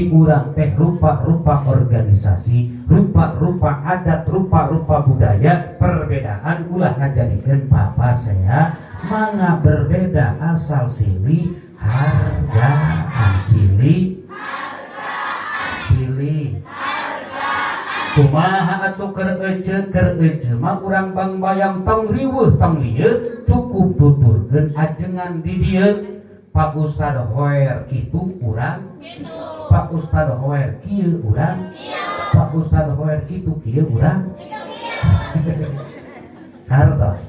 Di urang teh rupa-rupa organisasi, rupa-rupa adat, rupa-rupa budaya, perbedaan ulah ngajadikeun papasea, mangga berbeda asal silih hargaan, silih silih. Kumaha atuh keur ece, keur ece mah urang Bangbayang tong riweuh tong lieu, cukup tuturkeun ajengan di dieu. Pak Ustad Hoer kitu urang, Pak Ustad Hoer kieu urang, Pak Ustad Hoer kitu kieu urang. Hartos,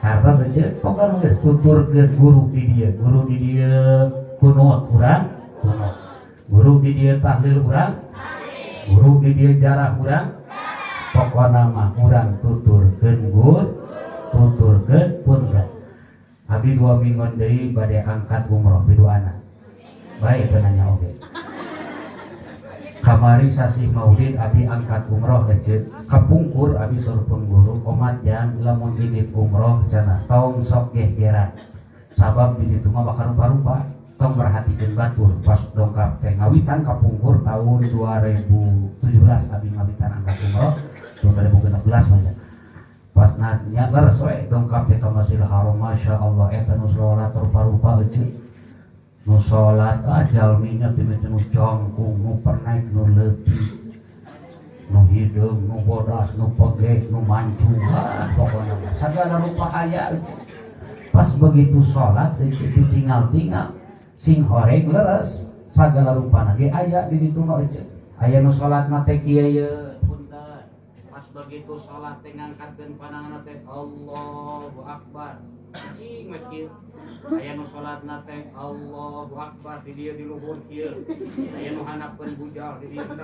hartos aja. Pokoknya geus tuturkeun guru di dieu, guru di dieu kunut urang, kunut. Guru di dieu tahlil urang, guru di dieu jarah urang. Pokona mah urang tuturkeun guru, tuturkeun punten. Abi 2 minggon deui bade angkat umroh biduana. Baik teu nanya oge. Kamari sasih Maulid abi angkat umroh ece. Kapungkur abi surpun guru omat jan lamun indit umroh cenah tong sok gegeran. Sabab di ditu mah bakal rupa-rupa. Tong merhatikeun batur pas dongkap teh ngawitan kapungkur tahun 2017 abi ngawitan angkat umroh tahun 2016 mah. Pas nanya leres we dongkap teh ka Masjidil Haram, Masya Allah eta nu salat rupa-rupa euceut. Nu salat jalminya teh nu jangkung, nu pernaik, nu leutik, nu hideung, nu bodas, nu pegek, nu mancung, ah pokona mah sagala rupa aya euceut. Pas begitu salat euceut ditinggal-tinggal sing horeng leres sagala rupana ge aya di ditu mah euceut. Aya nu salatna teh kieu ye punten. Pas begitu salat teh ngangkatkeun pananganna teh Allahu Akbar. Cing we kieu. Aya nu salatna teh Allahu Akbar di dieu di luhur kieu. Aya nu hanapkeun bujal di dieu teh.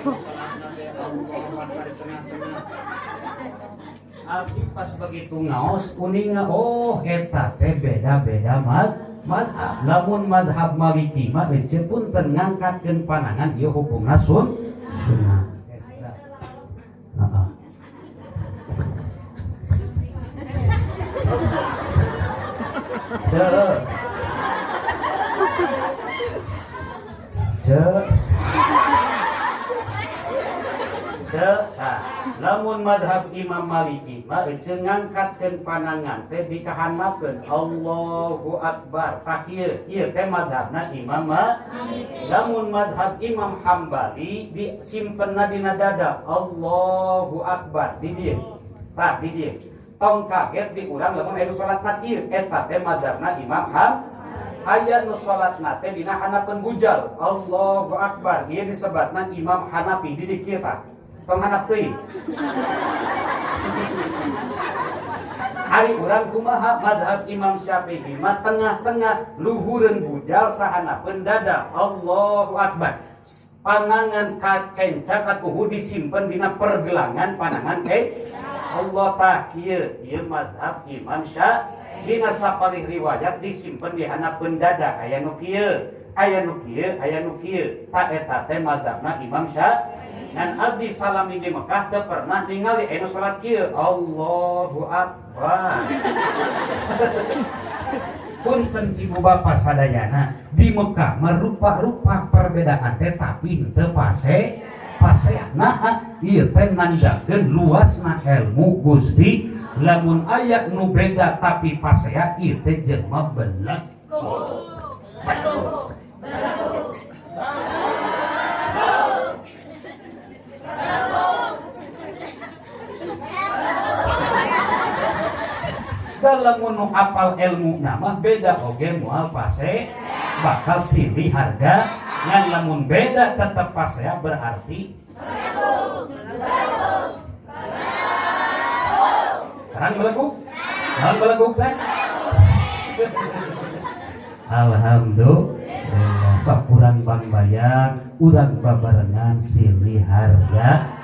Salatna teh Allahu Akbar di tengah-tengah. Abdi pas begitu ngaos kuninga oh eta teh beda-beda madhab. Lamun madhab Maliki mah ece punten ngangkatkeun panangan ieu hukumna sunnah. Heeh. Ce. Ce. Ce. Tah, lamun madhab Imam Maliki mah ece ngangkatkeun panangan teh dikahandapkeun Allahu Akbar. Tah ieu, ieu teh madhabna Imam Maliki. Lamun madhab Imam Hambali disimpenna dina dada Allahu Akbar di dieu. Tah di dieu. Tong kaget di urang lamun aya nu salatna kieu, eta teh madhabna Imam Hambali. Aya nu salatna teh dina handapeun bujal Allahu Akbar. Ieu disebatna Imam Hanafi di dieu kieu tah. Tong handap teuing. Ari urang kumaha madhab Imam Syafi'i mah tengah-tengah luhureun bujal sahanapeun dada Allahu Akbar. Panangan kakenca katuhu disimpen dina pergelangan panangan ke Allah tah kieu ieu madhab Imam Syafi'i. Dina sapalih riwayat disimpen di handapeun dada aya nu kieu, aya nu kieu, aya nu kieu. Tah eta teh madhabna Imam Syafi'i. Ngan abdi salami di Mekah teu pernah ningali anu salat kieu Allahu Akbar. Punten ibu bapak sadayana di Mekah merupa-rupa perbedaan teh tapi teu pase pase. Nah ieu teh nandakeun luasna ilmu Gusti. Lamun aya nu beda tapi pasea ieu teh jelema beleg. Dalam nu apal ilmu nama beda oge moal pase bakal silih harga. Ngan lamun beda tetep pasea berarti terang beleguk, terang beleguk teh. Alhamdulillah sok urang Bangbayang urang babarengan silih harga.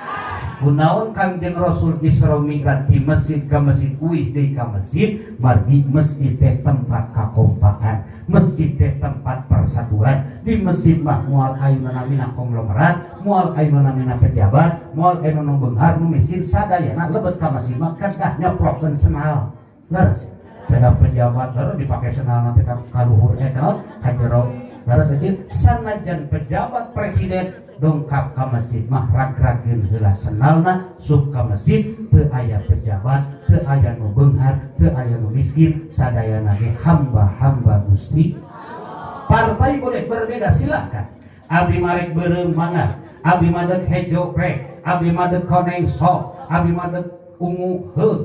Kunaon Kangjeng Rasul Isra Mi'raj di masjid ka masjid uih deui ka masjid, margi masjid teh tempat kakompakan, masjid teh tempat persatuan. Di masjid mah moal aya namina konglomerat, moal aya namina pejabat, moal aya nu beunghar nu miskin, sadayana lebet ka masjid mah kedah nyeprokeun senal. Leres. Beda pejabat baru dipakai sendal nanti ka luhur eta ka jero. Leres ece, sanajan pejabat presiden dongkap ka masjid mah rag-rageun heula sendalna sup ka masjid. Teu aya pejabat, teu aya nu beunghar, teu aya nu miskin, sadayana ge hamba-hamba Gusti. Partai boleh berbeda, silakan. Abi marek beureum mangga, abi madeg hejo rek, abi madeg koneng sok, abi madeg ungu heuh,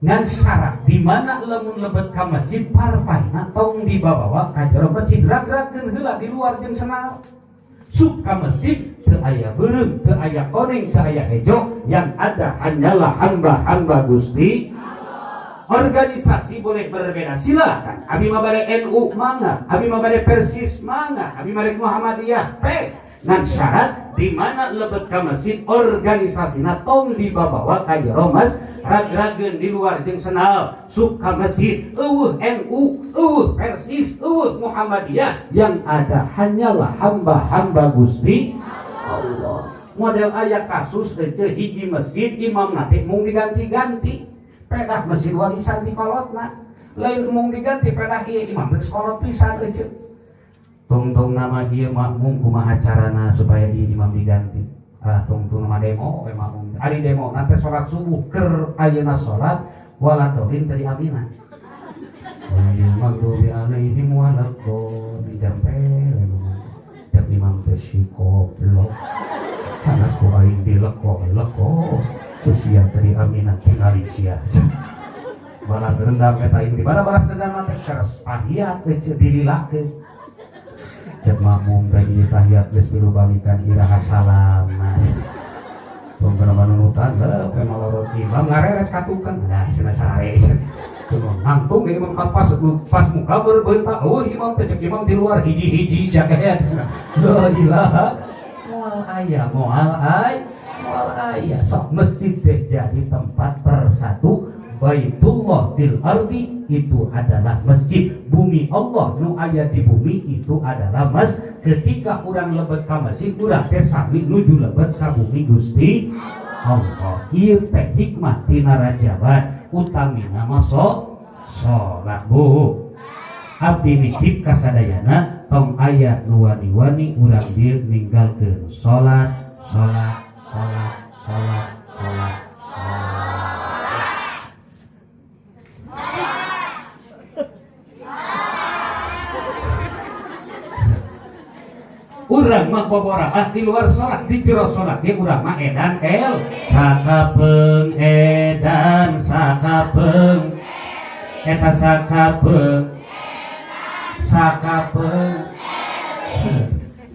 ngan syarat di mana lamun lebet ka masjid partaina tong dibawa ka jero masjid, rag-rageun heula di luar jeung sendal sup ka masjid. Teu aya beureum, teu aya koneng, teu aya hejo, yang ada hanyalah hamba-hamba Gusti. Organisasi boleh berbeda, silakan. Abi mah bade NU mangga, abi mah bade Persis mangga, abi mah Muhammadiyah pe, ngan syarat di mana lebet ka masjid organisasina tong dibawa ka jero mas, rag-rageun di luar jeung sendal sup ka masjid. Euweuh NU, euweuh Persis, euweuh Muhammadiyah, yang ada hanyalah hamba-hamba Gusti Allah. Model aya kasus ece, hiji masjid imam nanti mung diganti-ganti, pedah masjid warisan di kolotna lain mung diganti, pedah ieu imam geus kolot pisan ece. Tungtung nama ieu makmum kumaha carana supaya ieu imam diganti? Ah, tungtung nama demo we makmum. Ari demo nanti salat subuh keur ayeuna salat waladolin teu diaminan, ghairil maghdubi alaihim waladdallin, jampe cek imam teh si goblok panas ku aing dileko-leko ku sia teu diaminan, tingali sia. Balas dendam eta aing di mana? Balas dendam teh keras tahiyat ece dililakeun. Cek makmum teh ieu tahiyat geus tilu balikan, iraha salam? Mas tong kana manunutan heuh we malorot imam ngareret ka tukang. Nah, cenah sare nangtung ge imam kan pas pas muka berbentak, oh imam teh, cek imam di luar hiji-hiji sia kehed. La ilaha, moal aya, moal ay moal aya. Sok masjid teh jadi tempat persatu. Baitullah fil ardi itu adalah masjid. Bumi Allah nu aya di bumi itu adalah mas. Ketika urang lebet ka masjid, urang teh sami nuju lebet ka bumi Gusti Allah. Ieu teh hikmah tina Rajaban, utamina masuk salat. Bu, abdi nitip kasadayana, tong aya nu wani-wani urang dieu ninggalkeun salat, salat, salat, salat, salat, salat. Urang mah boboraah di luar salat, di jero salat ge urang mah edan el sakapeung edan sakapeung eta sakapeung sakapeung.